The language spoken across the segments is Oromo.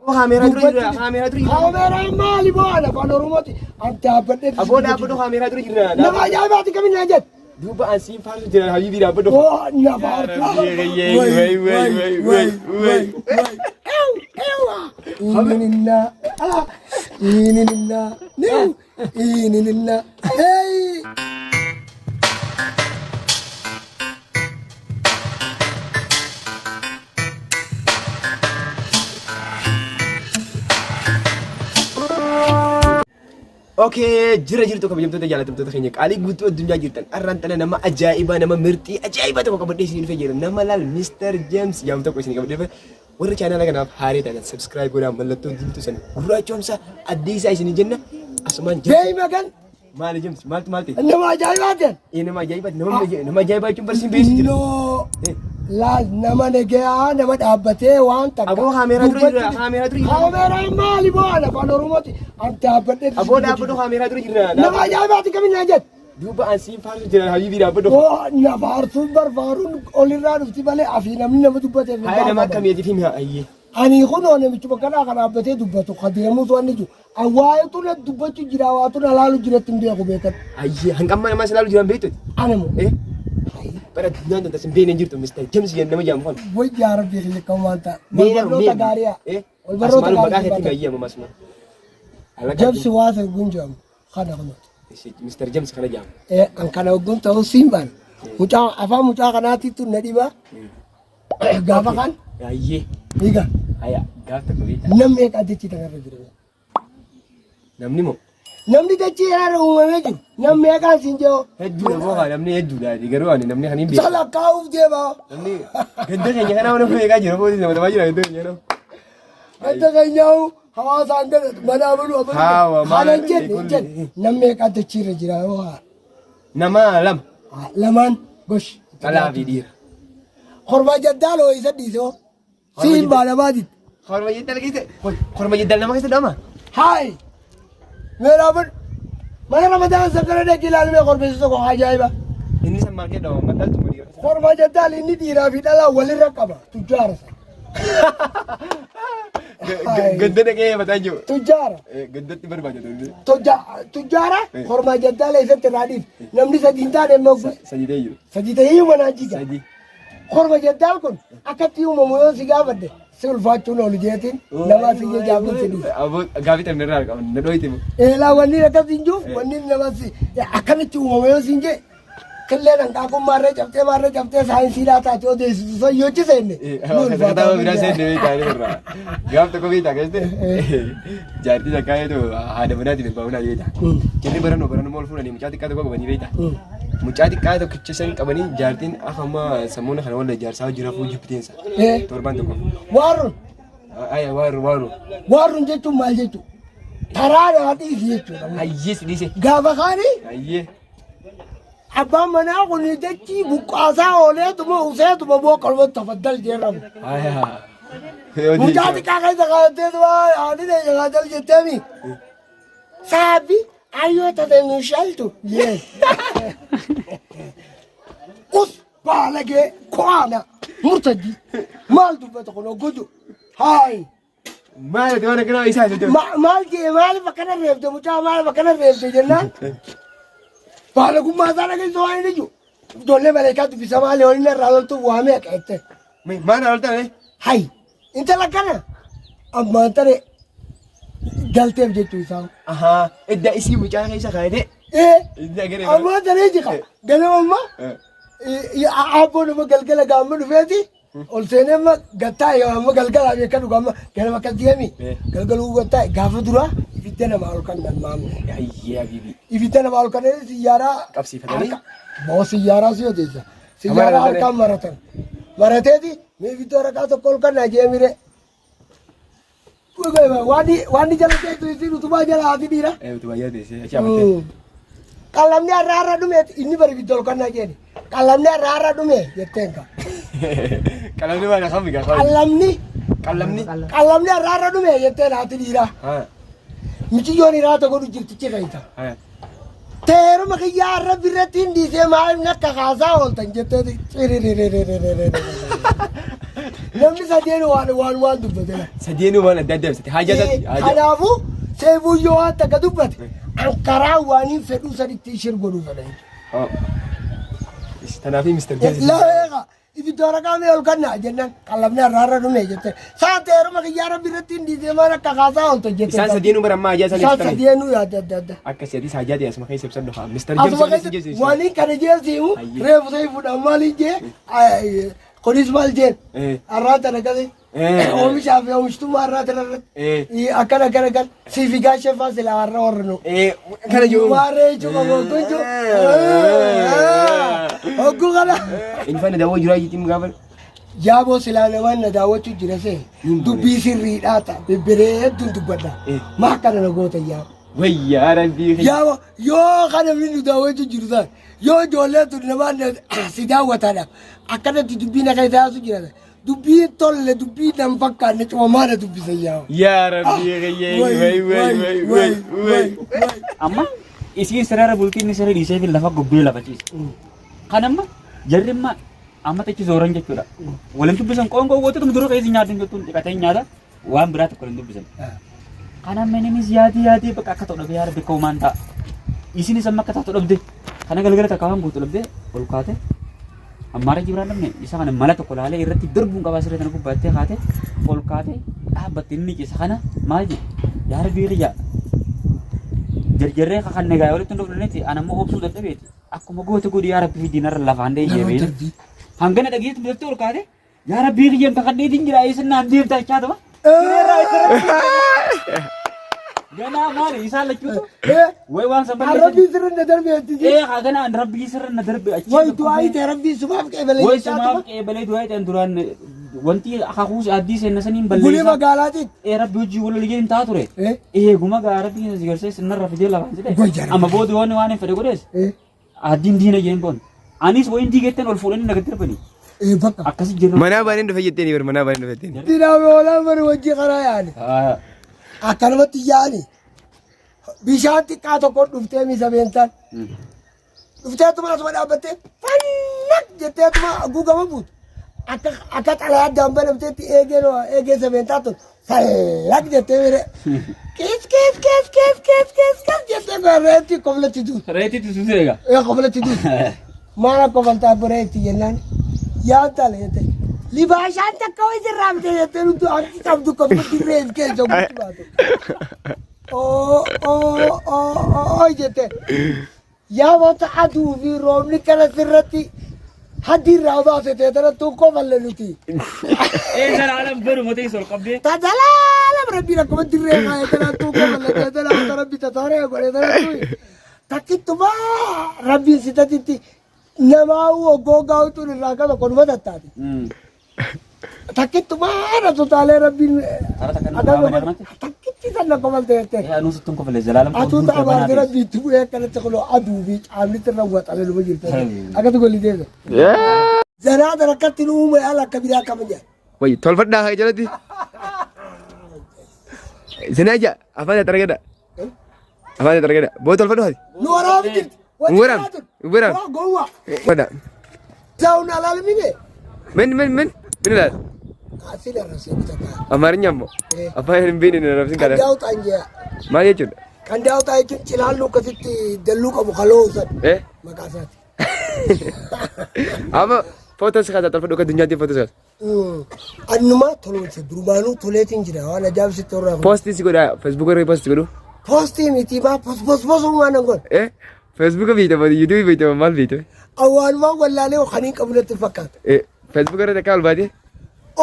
Kaameeraa dura jira. Kaameeraa dura jira. Kaameeraa maali bu'aan afaan Oromooti? An dhaabbadhee. Aboo dhaabbadhu kaameeraa dura jira. Nama ajaa'ibaati kamin naan jedhu. Duuba an siin faarsu jira habiibii dhaabbadhu. Oo na faartu. Wey, wey, wey, wey, wey. Ew, ewa. Ininina. Ah. Ininina. Niu. Ininina. Hey. Okay, jira jirtu kabajamtoota jaalatamtoota keenya qaalii guutuu addunyaa jirtan arraan tana nama ajaa'ibaa nama mirxii ajaa'ibaa tokko qabadhee isin dhufee jira nama laal Mr. James jedhamu tokko isin qabadhee dhufe warri chaanaala kanaaf haaree taatan subscribe godhaa mallattoo diimtuu san gurraachoomsa addeessaa isin jenna asumaan James Beeyma kan maali James maaltu maal ta'e nama ajaa'ibaati. Ee nama ajaa'ibaa nama nama ajaa'ibaa jechuun barsiin beeksi jira. No. Laal nama nagayaa nama dhaabbatee waan takka. Aboo kaameeraa dura jira kaameeraa dura jira. Kaameeraa maali bu'aan afaan Oromooti? An dhaabbadhee. Aboo dhaabbadhu kaameeraa dura jira. Nama ajaa'ibaati kamin naan jedhu. Duuba an siin faarsu jira habiibii dhaabbadhu. Oo na faarsuun barfaaruun olirraa dhufti malee afii namni nama dubbateef hin Haya nama faarfamu. akkamiitiif himi ayyee. Ani kunoo namichuma kanaa kan dhaabbatee dubbatu ka deemuus wanni jiru. Waa'eetu na dubbachuu jira waatu na laalu jiratti hin beeku beekan. Ayyee hanqamma namaa si laalu jiran beektu. Ana moo. Eh? Bara addunyaan tun tasin beekne hin jirtu Mr. James jedhan nama jedhamu kana. Way yaa rabbii kiyya kan waan ta'a. Wal barnoota gaariyaa. Eh? Wal barnoota Asmaaluma maqaa gaarii. keetti ayyee amma asuma. Jamsi waa ta'e gun jedhamu kana kana. Mr. James kana jedhamu. Eh an kana gun ta'uu siin baana. Mucaa afaan mucaa kanaatiitu na dhiba. Gaafa kan Ayyee. dhiiga Haya gaaf tokko beektaa. namni eeqa dachii kanarra jira. Namni moo? Namni dachii kanarra uumamee jiru namni eeqaan siin jedhu Hedduudha moo haa namni hedduudha garuu ani namni kan hin beeku. salakkaa'uuf deema. Namni ganda keenya kanaa nama meeqaa jira moo nama tamaa jira ganda keenya kanaa. Ganda keenyaa'u hawaasaan gala mana abaluu abaluu. Haawa, maal Kana hin jenne hin kulli. jenne namni eeqaa dachiirra jira yoo haa. Nama lama. Lamaan gosh. Dhalaa fi dhiira. Kormaa jaddaa loo isa dhiisoo. Siin baalamaa jitti. Korma jeddal keessa korma jeddal nama keessa dhama. Haay! Meeraa bun. Mana Ramadaan sakkana dhaqi ilaalmee korbeessi tokko ajaa'iba. Inni san maal keessa dhama madaltu ma dhiira. Kormaa jaddaal inni dhiiraa fi dhalaa walirra qaba. Tujjaara sana. Ganda dhaqee mataa jiru. Tujjaara. Gandatti barbaada. Tujjaara kormaa jaddaala isatti irraa dhiif. Namni sadii hin taane immoo Sadii ta'e jiru. sadii ta'ee manaan jiga. Sadii. Korma jaddaal kun akkatti uumamu yoo si gaafadhe si ulfaachuun oolu jeetiin nama si jaabuun si dhiisa. Aboo gaafii tamne irraa qaban na dhooyte. Eelaa wanni akkas hin jiruuf wanni nama si akkamitti uumama yoo siin jee killeen hanqaaquu maarree cabxee maarree cabxee saayinsiidhaa taate odeessitu san yoo seenne nu Kitaaba biraa ulfaata. seenne beektaa irraa. Gaaf tokko beektaa keessatti jaartii takkaa yoo haadha manaatiin abbaa manaa beektaa. Jarri barannoo barannoo ol fuudhanii mucaa xiqqaa tokko qabanii beektaa. Mucaa xiqqaa tokkicha san qabanii jaartiin akka ammaa sammuuna kana walla jaarsaa hojii rafuu jibbiteensa. Torbaan tokko. Waarruun Aya waaru waaru. waarruun jechuun maal jechuudha? Taraa naa dhiisi jechuudha. Ayyee si dhiise. Gaafa kaanii Ayyee. Abbaan manaa kun dachii buqqaasaa ooleetuma useetuma boo qalbatti tafaddal jedhamu. Aya. Mucaa xiqqaa keessa kaa'atteetuma haadhi teenya kaa'atal jetteemi. Saabbi ayyoo tate nu shaltu. Yes. Us baalagee ko'aana murtaddi maal dubbata kun oggoju. Haayi. Maal ati waan akkanaa isaa isa Maal jee maaliif akkana reebde mucaa maaliif akkana reebde jennaan baalagummaa isaa dhageessa waan inni jiru ijoollee maleekaa dubbisa maali waliin irraa loltuuf waa meeqa jette. Maal loltaa Hay intala kana ammaan tane galteef jechuu isaa. Ahaa edda isii mucaa keessa kaayatee. Ee Inni agaree. ammaan tane jika ganama ammaa abboon nama galgala gaamma dhufeeti. Ol seenee amma gattaa'e amma galgalaa beekan dhuga amma ganama akkas deemi galgaluu gattaa'e gaafa duraa ibidda namaa ol kan nan maamne. Ayyee habiibi. Ibidda namaa ol kan siyyaaraa Qabsiifatanii? Moo siyyaaraa si odeessa. Siyyaaraa harkaan maratan. Marateeti mee ibidda waraqaa tokko ol kan naa jee mire. Waan jala teessu isiin utubaa jala haati dhiira. Utubaa jala teessee achi afattee. Qallamni har'a har'a dhume inni bari ibidda ol kannaa jeeni. Qallamni har'a har'a dhume jetteen ka. Qallamni maal afaan migaa Qallamni Qallamni. qallamni har'a har'a dhume jetteen haati dhiira. Miciyyoon hiraata godhu jirtichi keessa. Teeruma kiyyaa har'a birratti hin dhiisee maaliif nakka kaasaa ooltan jettee ciririririririri. Namni sadeen waan waan waan dubbate. Sadeenuu waan adda addaa ibsate. Haajaa isaati. Haajaa. Kanaafuu seefuu yoo waan takka dubbate an karaa waan hin fedhuu sanitti ishir godhuu fedha. Oh. Tanaafii Mr. James. Laa ibidda waraqaa mee ol kannaa jennaan qallabni har'a har'a dhume jette. Saate heeruma kiyyaa rabbi irratti hin dhiisee maal akka kaasaa oolta jette. Isaan sadeenuu bara ammaa haajaa isaanii Isaan ibsatanii. sadeenuu yaadda adda adda. Akka si'atis haajaa ta'e asuma keessa ibsadhu haa. Mr. James Asuma waan isin keessatti jeessisu. waan kana jeessimu Hayyee. reefu ta'e fuudhan maaliin jee kunis maal jeen Eh. har'aa tana gase Eh. oomishaa fi oomishtummaa har'aa tana irratti Eh. akkana akkana kan sii fi gaashee faa silaa har'a warra nu. Eh, kana jiru. Waaree jechuun qabu hogguu jechuun. Hogguu kana. Inni faana daawwaa jiraa jechuun gaafa. Yaaboo silaa namaan na daawwachuu jira see dubbii sirriidhaa ta'a bebberee hedduun dubbadha. Eh. Maa akkana na goota yaa. Wayyaa rabbii. Yaaboo yoo kana namni nu daawwachuu jiru ta'a yoo ijoollee tun namaan si daawwataadhaaf akkanatti dubbii na keessa yaasu jira dubbii tolle dubbii nan fakkaanne cufamaa na dubbisa yaa. Yaa rabbii kiyyee. Way way way way way. Amma isiin sirara bultii inni siree dhiisee fi lafa gubbee lafa ciise. Kan amma jarri amma amma tachi zooran jechuudha. Waliin dubbisan qoonqoo gootetum dura keessa nyaatu hin jettuun dhiqatee nyaata waan biraa tokko waliin dubbisan. Kan amma innis yaadee yaadee bakka akka ta'u dhabee yaa rabbi koomaan ta'a. Isinis amma akka taatu dhabde kana galgala takka waan gootu dhabde ol kaate ammaara jibraan dhabne isa kana mala tokko laalee irratti darbuun qabaa siree tana gubbaattee kaate ol kaate dhaabbatte inni ciisa kana maal jedhe yaa rabbii kiyya jarjarree kakan nagaa walitti hin dhufnetti ana immoo obsuu dadhabeeti akkuma goote godhi yaa rabbii fi diinarra lafaan dee jeebee hangana dhageetu biratti ol kaate Yaa Rabbii kiyyan kakadheetiin jira eessa naan deemta jechaa tuma. Ganaa maali isaan lachuutu way waan san balleessan. Rabbii sirri na darbe jetti. Ee haa ganaa rabbii sirra na darbe achi. Way du'aa ta'e rabbii sumaaf qeebalee Way jechaa sumaaf tuma. qeebalee du'aa ta'an duraan wanti akakuus addii seenna saniin Gulee balleessaa. magaalaatiin. Ee rabbi hojii wal olii hin taa ture. Eh. Eeguma gaa rabbii si garsee sinarra fidee lafaan si Goy ta'e. jara. Amma booda waan waan hin fedhe godhees. Eh. Addiin diina jeen boon. Anis wayin diigetteen ol fuudhanii nagatti darbanii. Eh bakka. Akkasi jirra. Manaa baaneen dhufe jetteen bar manaa baaneen dhufe jetteen. Dinaame oolaan bari wajji karaa yaani. Akkanumatti yaani. Bishaan xiqqaa tokko dhuftee misa beentaan. Dhufteetuma asuma dhaabbattee fannaq jetteetuma guugama buutu. Akka akka xalayaa addaan banamteetti eegeen eegee sabeentaa tun fallaq jettee bire. Kiis kiis kiis kiis kiis kiis kiis jettee reetti koflatti duutu. Reetti tutu egaa. Ee koflatti duutu. Maal akka kofaltaa boreetti jennaan yaa tale jette. Libaashaan takka wayii sirraa bitee jettee nuti akki qabdu koflatti reef keessa guutu baatu. Oo oo oo oo jette. Yaa wanta aduu fi roobni kana sirratti haddi irraa baase ta'e tanattuu kofalle nuti. Ee zalaalam garuma ta'e sol qabdee. Tajalaalam rabbiin akkuma dirree kaa'e tanattuu kofalle ta'e tanattuu rabbi tataaree godhe tanattuu takkittumaa rabbiin si tatitti namaa hoggoogaa utuun irraa kan tokko numa tattaate. Takkittumaa na totaalee rabbiin Karaa takka nu akka qaban kanatti. takkitti san na kofalte jettee. Ee anuu sittuun kofale zalaalam. Atuu ta'a rabbii itti bu'ee akkanatti kunoo aduu fi caamni irra waxalee numa jirta. Akkatti golli deeme. Zanaa darakkatti nu uume ala akka biraa akkam jedha. Wayyi tolfadhaa haa jalatti. Sinaa ija afaan itti argada. Afaan itti argada. Boo tolfadhu haati. Nu waraabu jirti. Nu waraab. Nu waraab. Gowwaa. Wada. Zaawun alaalmine. ምን ምን ምን ምን ይላል? Asin arrabsee bitata. አማርኛ እሞ afaan hin beekne hin arrabsin kana. Kan daawuxaan jea. Maal jechuudha? Kan daawuxaa jechuun cilaalluu akkasitti dalluu qabu kaloo san Eh? maqaa isaati. Amma footoo si kaasaa tolfadhu akka addunyaatti footoo si kaasa. Annuma toloote durumaanuu toleetiin jira waan ajaa'ibsitti horraa kun. Poostii si godhaa feesbuuk irra poostii godhu. Poostii miti maa pos pos posumaa nan godha. Eh? Feesbuuka beekta moo yuutuubii beekta moo maal beekta? Awwaalumaan wallaalee kan hin qabu natti fakkaata. Eh? Feesbuuka irra takka ol baatee?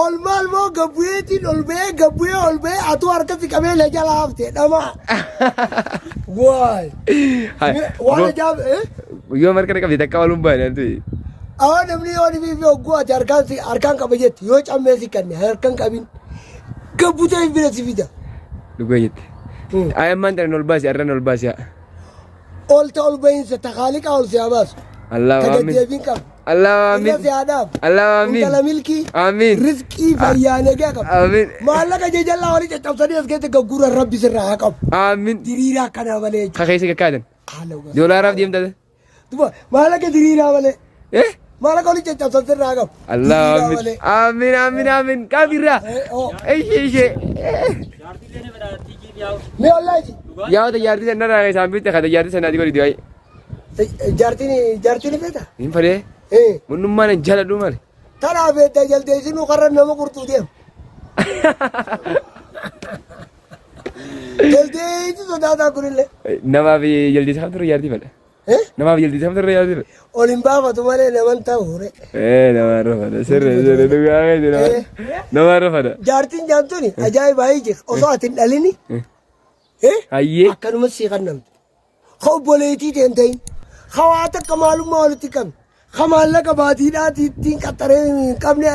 Ol maal moo gabbu'eetiin ol ba'ee gabbu'ee ol ba'ee atuu harkatti qabee na jala hafte dhamaa. Waay. Waan ajaa'ib. Yoo marga qabde takka ol hin baane antu. Awwa namni yoo dhibii fi hogguu ati harkaan si harkaan qaba jetti yoo cammee si kanne harkaan qabin gabbutee bira si fida. Dhugaa jette. Ay ammaan tana ol baasi arran ol baasi haa. Ol ta ol bahinsa ta haaliqa ol si haa baasu. Allahu Ta amiin. gaddeebiin qaba. Allahu Irra amiin. si haa dhaabu. Allahu amiin. Intala milkii. Amiin. Rizqii fayyaa nagaa qaba. Amiin. Maallaqa jajallaa walii caccabsanii as keessa gagguuran rabbi sirraa haa qabu. Amiin. Diriiraa akkanaa malee jechuudha. Ka keessa kakkaatan. Haala ugaa. Doolaaraaf deemta. Duba maallaqa diriiraa malee. Eh? Maal akka olii caccabsan sirraa qabu. Allah Dhiiraa amin. malee. Amin amin amin. Kabirra. Eh, oh. Ishee ishee. Jaartii illee ni fedha tiikii dhiyaa'u. Mee wallaahi. Yaa tajaajilti sanarraa isaan bitte ka tajaajilti sanaati godhi du'ai. Jaartiin jaartiin feeta? Hin fedhee. Eh. Munnummaan hin jaaladhu malee. Tanaa feeta jaldeessinuu karra nama qurxuu deema. Jaldeessi sodaataa kunillee. Namaaf jaldeessa kamtu irra jaartii fedha. Eh? Namaaf jaldeessa kamtu irra jaartii fedha. Ol hin baafatu malee naman ta'u re. Eh nama irra fedha. Sirri sirri dhugaa keeti nama. Nama irra fedha. Jaartiin jaamtuni ajaa'ibaa iji osoo ati hin dhalini. Eh? Hayyee. Akkanuma sii kannamte. Ka obboleettii ta'e hin ta'in. Ka waa takka maalummaa walitti qabne. Ka maallaqa baatiidhaati ittiin qaxxaree hin qabne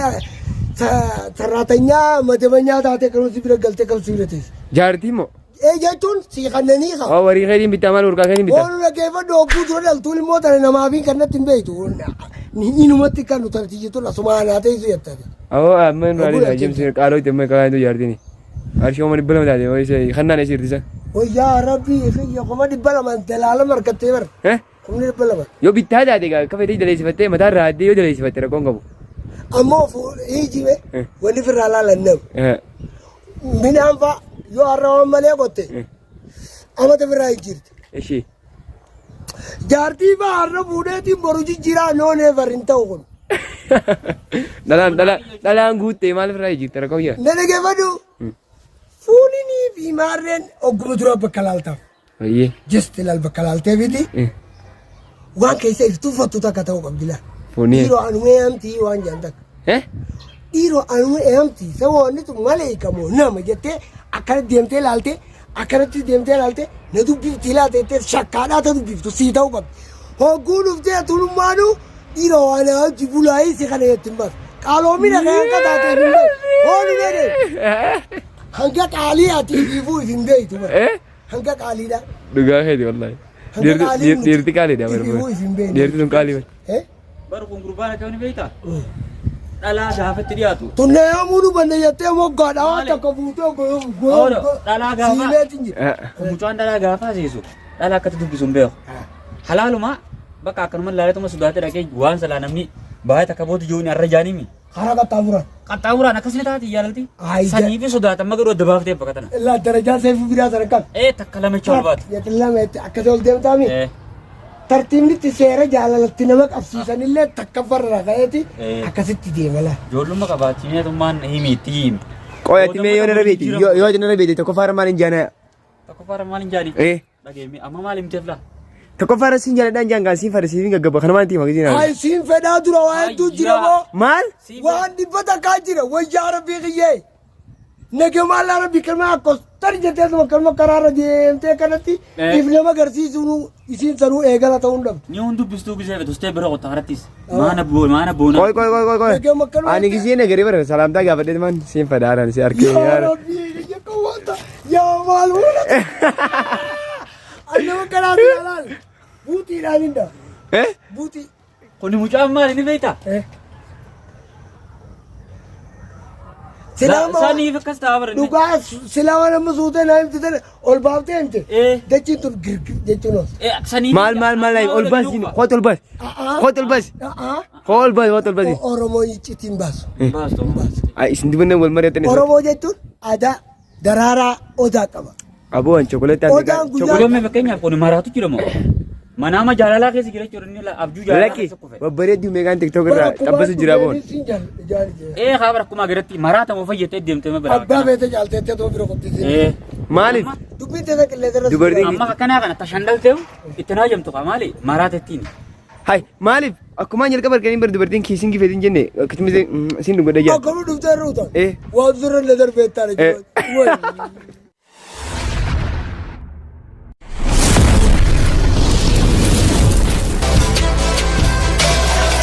sarraatanyaa madabanyaa taatee akkanuma si bira galtee kan si bira teesse. Jaartii moo? Ee jechuun sii kannanii kaa. Waa warii keetiin bittaa maal urgaa keetiin bittaa? Oolu dhaggeeffadhu hogguu dura dhaltuun immoo tana namaaf hin kannatti hin beektu. Inumatti kan nu tarti jettu asumaa naa teessu jettani. Awoo amma hin Hogguu raadii dhaltuun. jemsi qaaloo itti amma kaayatu jaartiin. Qarshii 200,000 taate wayii kannaan isii hir'isa. Wayyaa rabbii kiyya 200,000 dalaala markattee bara. Eh? 200,000. Yoo bittaa taate egaa akka fedhii daleessifattee mataa irraa addee yoo daleessifatte rakkoon qabu. Ammoo hiijime wanni firraa laalan nama. Midhaan fa'a yoo har'a waan malee qotte amata firraa jijjiirti. Ishii. Jaartii fa'a har'a fuudheetiin boru jijjiiraa noo neefar hin ta'u kun. Dhalaan dhalaan dhalaan guuttee maal irraa jijjiirte rakkoo jira. Na dhaggeeffadhu. Fuuninii fi maarreen ogguma dura bakka laaltaaf. Hayyee. Just ilaal bakka laaltee fiti. Waan keessa if tuffattu takka ta'uu qabdi laal. Fuunii. Dhiiroo anuma eeyamtii waan jedhan takka. Eh? Dhiiroo anuma eeyamtii saba wanni tun maleeyka moo nama jettee akkanatti deemtee laaltee akkanatti deemtee laaltee na dubbiftii laata jettee shakkaadhaa ta dubbiftu sii ta'uu qabdi. Hogguu dhuftee tulummaanuu dhiiroo waan hojii bulaayii si kana jetti hin baasu. Qaaloomina kee akka taate hin beektu. Hooluu dheedee. Hanga qaalii ati ifiifuu if hin beektu. bara. Eh? Hanga qaaliidha. Dhugaa keeti wallahi. Hanga qaalii nuti Dhiirti qaaliidha ifiifuu if hin beekne. Dhiirti sun qaalii bara. Eh? Bar kun gurbaan akka ni beektaa? Dhalaa gaafatti dhiyaatu. Tunne yoomuu dubanne jettee moggaadha waan Maali? takka fuutee Oolo, dhalaa gaafa- siimeetiin jira. Kun mucaan dhalaa gaafa seesu dhalaa akkatti dubbisu hin beeku. Halaaluma bakka akkanuma laaletuma sodaatee dhaqee waan silaa namni baay'ee takka booda jiruun arra jaanimi. Karaa qaxxaamuran. Qaxxaamuraan akkasii taati jaalalti. Ayi, Sanii fi sodaatan magaruu adda baaftee bakka tana. Illaa darajaa seefuu biraa sana kan. Ee takka lama ol baatu. Lama itti akkasii ol deemtaami. Ee Tartiibni itti seera jaalalatti nama qabsiisan illee takka farra ka'eeti Eh. akkasitti deema laa. ijoollummaa qabaachineetummaan himi itti himi. Qoyatti mee yoo nara beekti yoo ati nara beekte tokkoffaarra maal hin jaana? Tokkoffaarra maal hin jaani? Eh. Dhageemmi amma maal himteef laa? Tokkoffaarra siin jaaladhaan jaan gaan siin fara siin gaggaba kana maal itti hima gisiin Hayi siin fedhaa dura waa hedduu jira moo? Maal? Waan dhibba takkaa jira wayyaa rabbii kiyyee. Nagemaa laa rabbii kalma akkos tari jettee tuma kalma karaarra deemtee kanatti Eh. if nama agarsiisuun isiin sanuu eegala ta'uu hin dhabdu. Ni hun dubbistuu gisee fedhustee bira qotta karattis. Maana maana boona. Qoy qoy qoy qoy qoy. Nagema akkanuma Ani gisee nagari bara salaamtaa gaafadhee maan siin fadhaaraan si arkee Yaa yaara. rabbii kiyya kan wanta yaa maal wala. Annama kanaa ilaalaal buutiidhaan hin dha Eh? buutii. Kuni mucaan maali ni beektaa? Eh. Silaama Saniif akkas ta'a bara inni. dhugaa silaama nama suutee naa himte tana ol baaftee himte. Eh. Dachiin tun girgir jechuun os. Eh saniif. Maal maal maal ol baasi qoot ol baasi. Qoot ol baasi. Ol baasi qoot ol baasi. Oromoo icciitiin baasu. Baastu. Ay isin dubbannee wal mari'atan. Oromoo jechuun aadaa daraaraa odaa qaba. Aboo an chokoleetti Odaan guyyaa- Godomme fakkeenyaaf kun maraatu jira moo? Manaama jaalalaa keessa jira jechuudha inni abjuu jaalalaa Lakki keessa kufe. babbareedduu meeqaan tiktok irraa xabbasu jira boon. Ee haa bara akkuma agarratti maraata moo fayyadtee deemtee ma biraa. Abbaa beete jaalteettee too bira qottisiin. Ee. Maaliif? Dubbiin teessa qilleensa irra. Dubartiin- Amma akkanaa kana tashandalteewu itti naajamtu qaa maali maraata ittiin. Hai maaliif? Akkumaan jalqaba arganii bara dubartiin kiisiin gifeetiin jenne akkasumas siin dhugodha jaa. Akkuma dhuftee ruutan. Eh. Waan sirra illee darbeettaan Eh. jechuudha.